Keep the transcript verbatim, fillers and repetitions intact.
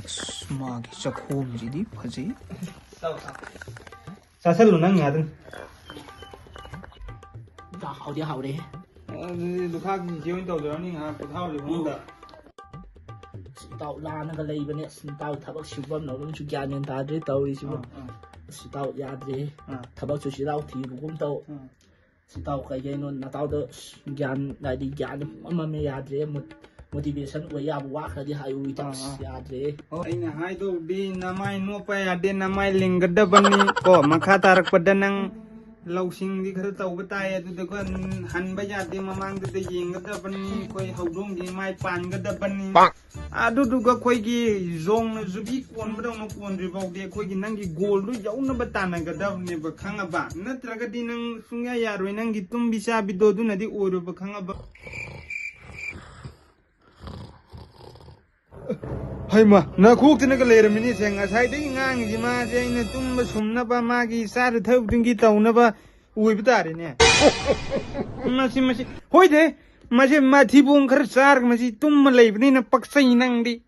ꯑꯁ, ꯃꯥꯒꯤ ꯆꯥꯛꯈꯣꯝꯁꯤꯗꯤ ꯐꯖꯩ꯫ ꯆꯥꯁꯜꯂꯨ ꯅꯪ ꯉꯥꯛꯇꯪ꯫ ꯆꯥꯛ ꯍꯥꯎꯗꯤ ꯍꯥꯎꯔꯦꯍꯦ꯫ ꯑꯗꯨꯗꯤ ꯂꯨꯈꯥꯛꯀꯤ ꯆꯤꯆꯦ ꯑꯣꯏꯅ ꯇꯧꯖꯔꯅꯤ, ꯉꯥꯏꯍꯥꯛ ꯄꯣꯊꯥꯍꯧꯔꯁꯤ ꯐꯃꯨꯡꯗ꯫ ꯑꯁ, ꯏꯇꯥꯎ ꯂꯥꯅꯒ ꯂꯩꯕꯅꯦ꯫ ꯑꯁ, ꯏꯇꯥꯎ ꯊꯕꯛ ꯁꯨꯐꯝ ꯅꯣꯝꯐꯝꯁꯨ ꯒ꯭ꯌꯥꯟ ꯃꯦꯟ ꯇꯥꯗ꯭ꯔꯦ ꯇꯧꯔꯤꯁꯤꯕꯨ꯫ ꯑꯥ, ꯑꯥ꯫ ꯑꯁ, ꯏꯇꯥꯎ ꯌꯥꯗ꯭ꯔꯦꯍꯦ꯫ ꯑꯥ꯫ ꯊꯕꯛꯁꯨ ꯆꯤꯜꯍꯥꯎ ꯊꯤꯕꯒꯨꯝ ꯇꯧ꯫ ꯑꯥ꯫ ꯏꯇꯥꯎ ꯀꯩ ꯀꯩꯅꯣ ꯅꯇꯥꯎꯗ ꯒ꯭ꯌꯥꯟ, ꯍꯥꯏꯗꯤ ꯒ꯭ꯌꯥꯟ ꯃꯝꯃꯝꯃꯦ, ꯌꯥꯗ꯭ꯔꯦ꯫ ꯃꯣ-, motivation ꯑꯣꯏ ꯌꯥꯕ ꯋꯥ ꯈꯔꯗꯤ ꯍꯥꯏꯌꯨ ꯏꯇꯥꯎ꯫ ꯑꯥ, ꯑꯥ꯫ ꯌꯥꯗ꯭ꯔꯦ꯫ ꯑꯣ, ꯑꯩꯅ ꯍꯥꯏꯗꯧꯗꯤ ꯅꯃꯥꯏ ꯅꯣꯞꯄ ꯌꯥꯗꯦ, ꯅꯃꯥꯏ ꯂꯤꯡꯒꯗꯕꯅꯤ ꯀꯣ꯫ ꯃꯈꯥ ꯇꯥꯔꯛꯄꯗ ꯅꯪ ꯂꯧꯁꯤꯡꯗꯤ ꯈꯔ ꯇꯧꯕ ꯇꯥꯏ, ꯑꯗꯨꯗꯨꯒ ꯍꯟꯕ ꯌꯥꯗꯦ, ꯃꯃꯥꯡꯗꯨꯗ ꯌꯦꯡꯒꯗꯕꯅꯤ꯫ ꯑꯩꯈꯣꯏ ꯍꯧꯗꯣꯡꯒꯤ ꯃꯥꯏ ꯄꯥꯟꯒꯗꯕꯅꯤ꯫ ꯑꯗꯨꯗꯨꯒ ꯑꯩꯈꯣꯏꯒꯤ ꯖꯣꯡꯅ ꯖꯨꯕꯤ ꯀꯣꯟꯕꯗꯧꯅ ꯀꯣꯟꯗ꯭ꯔꯤ ꯐꯥꯎꯗꯤ ꯑꯩꯈꯣꯏꯒꯤ ꯅꯪꯒꯤ ꯒꯣꯜꯗꯨ ꯌꯧꯅꯕ ꯇꯥꯟꯅꯒꯗꯕꯅꯦꯕ, ꯈꯪꯉꯕ? ꯅꯠꯇ꯭ꯔꯒꯗꯤ ꯅꯪ ꯁꯨꯡꯌꯥ ꯌꯥꯔꯣꯏ, ꯅꯪꯒꯤ ꯇꯨꯝꯕꯤ ꯆꯥꯕꯤꯗꯣ ꯑꯗꯨꯅꯗꯤ ꯑꯣꯏꯔꯣꯏꯕ, ꯈꯪꯉꯕ? ꯍꯩꯃ, ꯅꯈꯣꯛꯇꯅꯒ ꯂꯩꯔꯝꯃꯤꯅꯦ ꯁꯦ꯫ ꯉꯁꯥꯏꯗꯒꯤ ꯉꯥꯡꯉꯤꯁꯤ ꯃꯥꯁꯦ ꯑꯩꯅ ꯇꯨꯝꯕ ꯁꯨꯝꯅꯕ, ꯃꯥꯒꯤ ꯆꯥꯔ ꯊꯛꯄꯗꯨꯒꯤ ꯇꯧꯅꯕ ꯑꯣꯏꯕ ꯇꯥꯔꯦꯅꯦ꯫ ꯃꯁꯤ, ꯃꯁꯤ, ꯍꯣꯏꯗꯦ, ꯃꯁꯤ ꯃꯊꯤꯕꯣꯡ ꯈꯔ ꯆꯥꯔꯒ ꯃꯁꯤ ꯇꯨꯝꯃ ꯂꯩꯕꯅꯤꯅ ꯄꯛꯆꯩ ꯅꯪꯗꯤ꯫